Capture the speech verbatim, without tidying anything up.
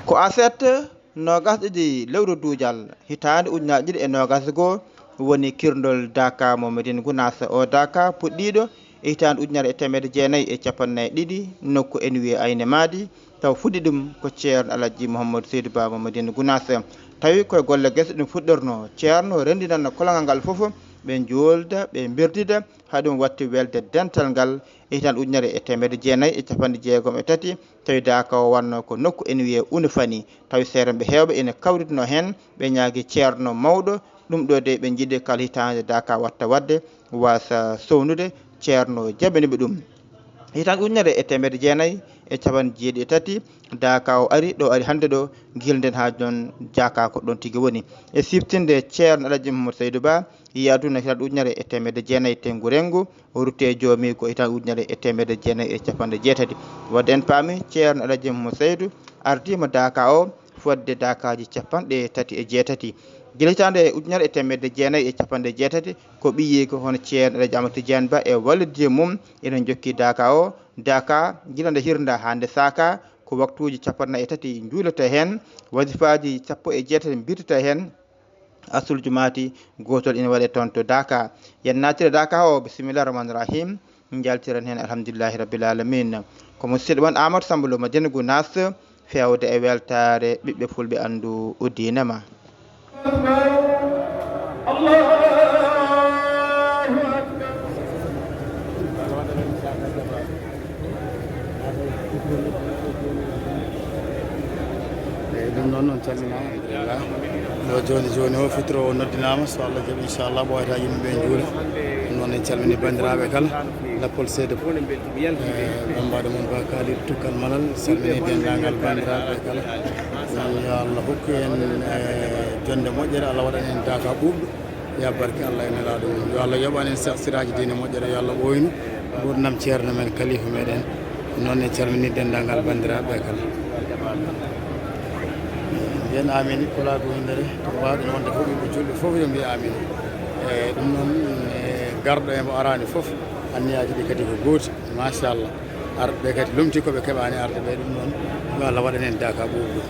Ko aset noogas ɗiɗi lewru duujal hitaande ujunaaji ɗiɗi e noogas goo woni kirndol Daaka mo Medina Gunaas. O Daaka puɗɗiiɗo e hitaande ujunere e teemedde jeenayi e cappanɗe nayi e ɗiɗi, nokku ene wiyee Ayne Maadi, taw fuɗɗi ɗum ko Ceerno Alhaji Mouhamadou Seydou Ba mo Medina Gunaas. Tawi koye golle gese ɗum fuɗɗornoo. Ceerno renndinanno kologal ngal fof, ɓe njoolda, ɓe mberdida, haa ɗum watti welde dental ngal e hitaande ujunere e teemedde jeenayi e cappanɗe jeegom e tati, tawi Daaka o wannoo ko nokku ene wiyee Unufani. Tawi seeremɓe heewɓe ene kawritinoo heen, ɓe ñaagi Ceerno mawɗo, ɗum ɗo de ɓe njiɗi kala hitaande Daaka watta waɗde waasa sownude, Ceerno jaɓani ɓe ɗum. Hitaande ujunere e teemedde jeenayi e cappanɗe jeeɗiɗi e tati, Daaka o ari, ɗo ari hannde ɗo, gila ndeen haa jooni Daaka ko ɗoon tigi woni. E siftinde Ceerno Alhaji Mouhamadou Seydou Ba, yii aduna hitaande ujunere e teemedde jeenayi teŋngu reŋngu, o rutti e joomi ko hitaande ujunere e teemedde jeenayi e cappanɗe jeetati. Wadde en paami Ceerno Alhaji Mouhamadou Seydou ardiima Daaka o fodde Daakaaji cappanɗe tati e jeetati. Gila hitaande ujunere e teemedde jeenayi e cappanɗe jeetati, ko ɓiyiiko hono Ceerno Alhaji Amadou Tidiane Ba e wallidiiɓe mum ene njokki Daaka o. Daaka, gila nde hirnda haa nde saaka, ko waktuuji cappanɗe nayi e tati njuuletee heen, wasifaaji sappo e jeetati mbirtetee heen, asul jumaati gootol ina waɗee toon to Daaka. Yen naatire Daaka o, bisimillahi rahmaani rahim, njaltiren heen alhamdulillahi rabbil aalamiin. Ko musidɗo mon Amadou Samba Lo Madina Gunaas, feewde e weltaare ɓiɓɓe fulɓe anndu diine ma. Eyyi, ɗum noon, on calminaama, alhamdulillah. Ɗo jooni jooni o, fitro o noddinaama, so Allah jaɓi, inchallah, ɓooyata yimɓe ɓe njuula. Ɗum noon, en calmini banndiraaɓe kala, lappol seeɗa. Eh, bambaɗo mon Ba Kalir Tukkal Malal, salmini denndaangal banndiraaɓe kala. Noon, yo Allah hokku en, eh, jonde moƴƴere, Allah waɗan en Daaka ɓuuɓɗo. Ya barke Allah e Nelaaɗo mum. Yo Allah yoɓan en Seex Siraaji Diine moƴƴere, yo Allah ɓooynu nguurndam Ceerno men, Kalifa meɗen. Noon en calmini denndaangal banndiraaɓe ɓe kala. Mbiyen amin, pulaagu winndere, to mbaawɗen wonde fof, yimɓe julɓe fof yo mbiy amin. E ɗum noon, e garɗo e mo araani fof, anniyaaji ɗi kadi ko gooti, machallah. Arɓe kadi lomti ko ɓe keɓaani arde ɓe, ɗum noon, yo Allah waɗan en Daaka ɓuuɓɗo.